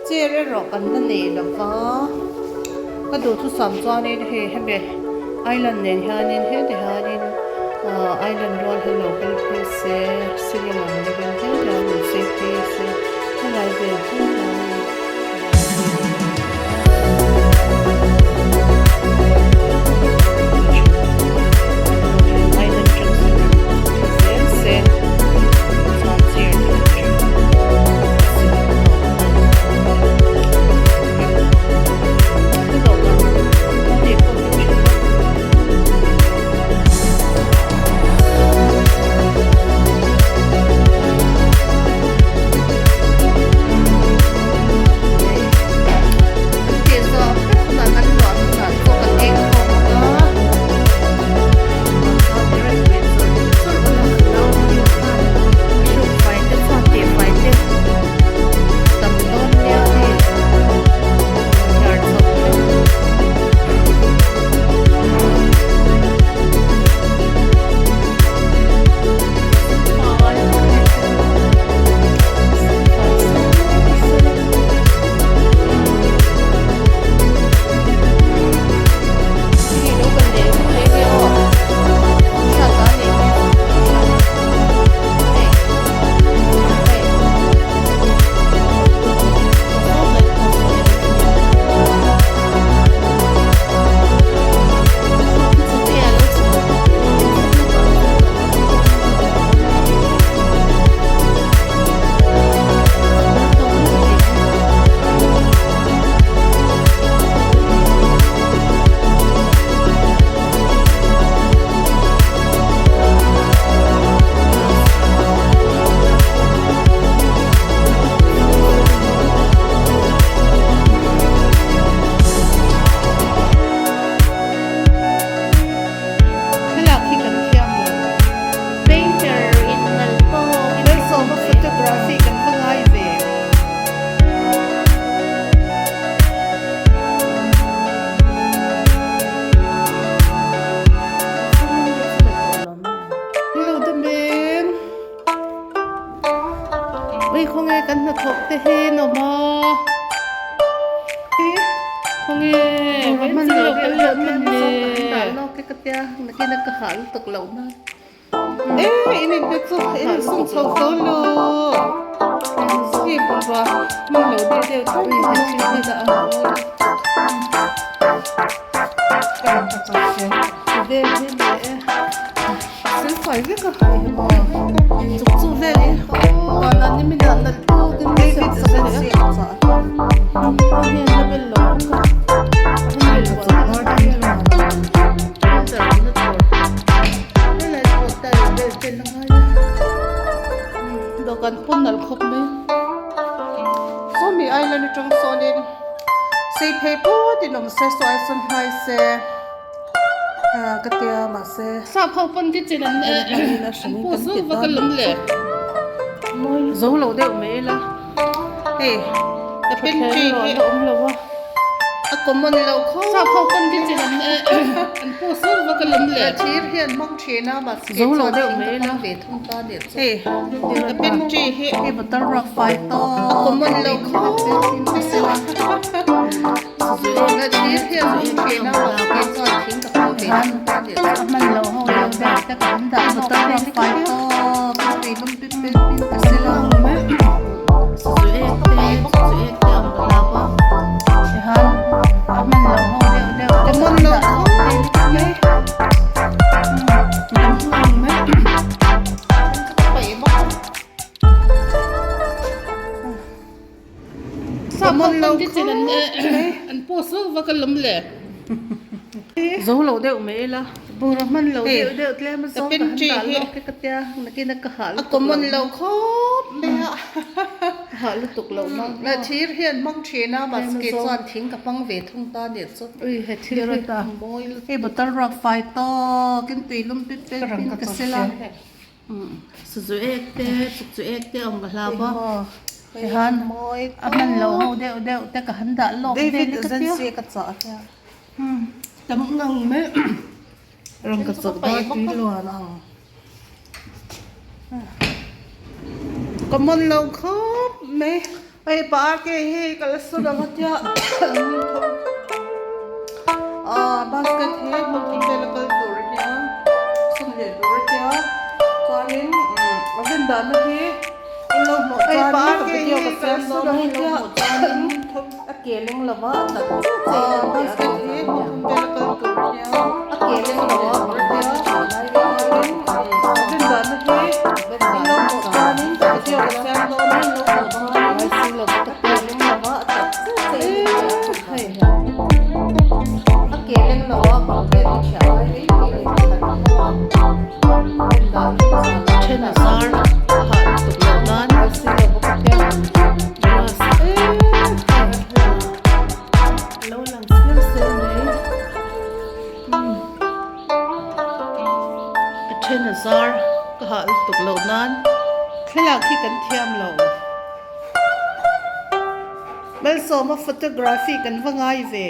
Chair erawh kan la nei lo va, ka duhthusam chuanin hei hemi island nen hianin heti hianin ahh island rual hi lo kal phei se ceiling ang deuhin heti hian rawn sei phei se helai vel thleng hianin. Thlalak hi kan thiam lo. Painter in nalh tawk in Malsawma photography kan va ngai ve. Hello Dameng. Ui khawnge kan hnathawk te hi an awm a. Khawnge kan chi lo kan lo hman le. E in in te chu in sum chho tho lo. Hi bungrua hman lo deuh deuh chu i han thil hi dah a. Vel hi leh e. Silfai vek a chuk chu vel i vanah ni min ah nalh tawk in siam sak a ni a heng la bel lo bawk a a bel buai dawhkan pawn nalh khawp mai sawmi island atang sawnin sei phei pawt in awm se saw ai sawn hlai se. Ka tia mahse. Sap ho pawn ti chin an an pu zu vak a lawm le. Zo lo deuh mai ila. Hei the pantry hi a awm lo a. A common lo khawp. Sap ho pawn ti chin an an pu zu vak a lawm le. Thir hian hmang thin a mahse Zo lo deuh mai ila. Ve thung ta nih chu. Hei the pantry hi hei bottle ruak fai tawk. A common lo khawp. Sap ho pawn ti chin an an post vak vak alawm le. Zo lo deuh mai ila. Bungraw hman lo deuh deuh tlem a zawng ka han dah lawk e ka tia nakin a ka hah lutuk lo na. Khawp mai a. Ka hah lutuk lo na. Na thir hian hmang thin a mahse chuan thing ka hmang ve thung ta nih chu. Ui he thil hi mawi lutuk. Hei bottle ruak fai tawk in tui lum pip pep in ka sel a. Suzu ek te chuk chu ek te awm ka hlau a tihan a hman lo ho deuh deuh te ka han dah lawk vel ka tia tam ngang mai rawn ka chawk dar tui luan ang ka man lo khawp mai. Hei pa ke hi ka la sawn ang a tia ah basket hi hmun thum vel a kal tur a nia sawn leh tur a tia chuanin a rin dahna hi in lo hmuh chuan ka video ka siam dawn a in lo hmuh chuanin a ke leng lova a tak chiah chiah in basket hi hmun thum vel a kal tur a nia a ke leng lova a tia chuanin a rin dahna hi in lo hmuh chuanin ka video ka siam dawn a in lo hmuh chuanin a ke leng lova a tak chiah chiah in hei a ke leng lova bang vel a thiah lai mai mai leh pakhat a hmang a rin dan chu zan a then a zar a hah lutuk loh nan glass em a lo lang sel sel mai a then a zar ka hah lutuk loh nan thlalak hi kan thiam lo. Malsawma photography kan va ngai ve.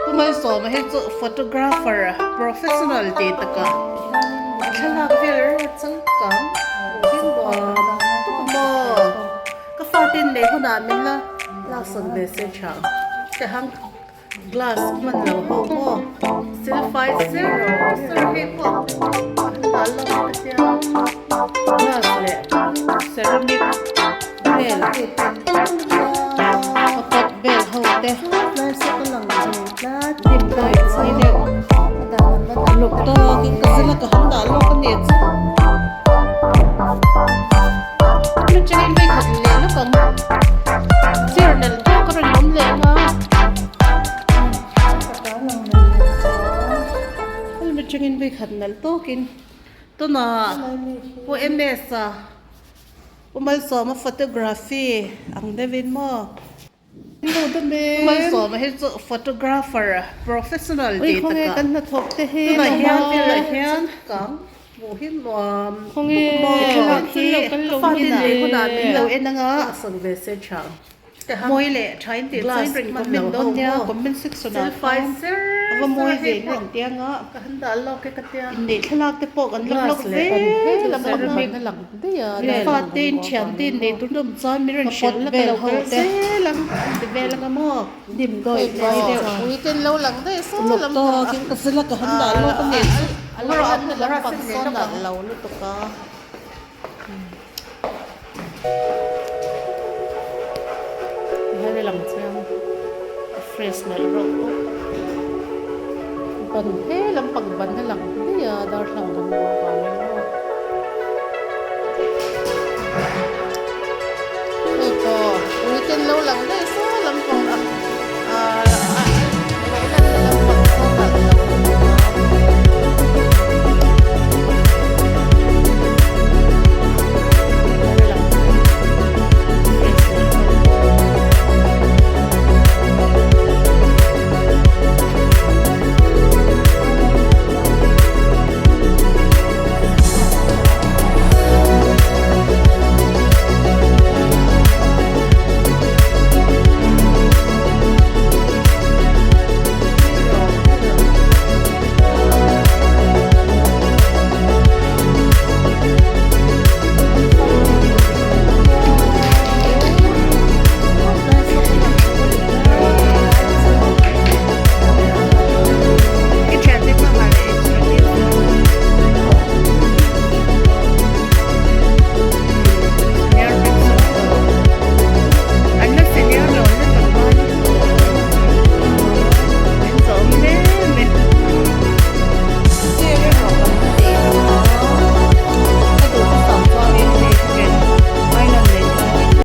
Pu Malsawma hi chu photographer professional tih takah thlalak vel ringawt changkang tuk maw ka fate in lei hunah min la laksawn ve se tha ang ka hang glass hman lo ho maw silfai ser ser hei pawh a han dah lo ka tia glass leh ceramic vel a pot vel ho te dim dawih chei deuh luk tawkin ka zila ka han dah lawk a ni chu atangin hei khat leh lawk ang chair nalh tawk a rawn awm leh ang a helmet atangin hei khat nalh tawkin tunah pu ms a pu malsawma photography ang deuhin maw. Pu Malsawma hi chu photographer professional tih takah tunah hian tunah hian hmuh hi nuam tuk maw hi ka fatin lei hunah min lo en anga mawi leh tha in tih chuan in comment dawn nia comment section ah khan a va mawi ve in rawn ti anga inneih thlalak te pawh kan la vlog zel ang a. Fate in thiante in nei tur awm chuan min rawn hrilh la ka lo kal zel ang an ti vel anga maw dim dawi mai deuh uluk tawkin ka zila ka han dah lawk a ni chu a lo lan na lampang sawn a lo lutuk a. Tihian a lang chiang a fresh nalh reuh bawk ban he lampang ban a lang daih a darthlalang kan hmuh avangin maw hei pawh ui ten lo lang daih.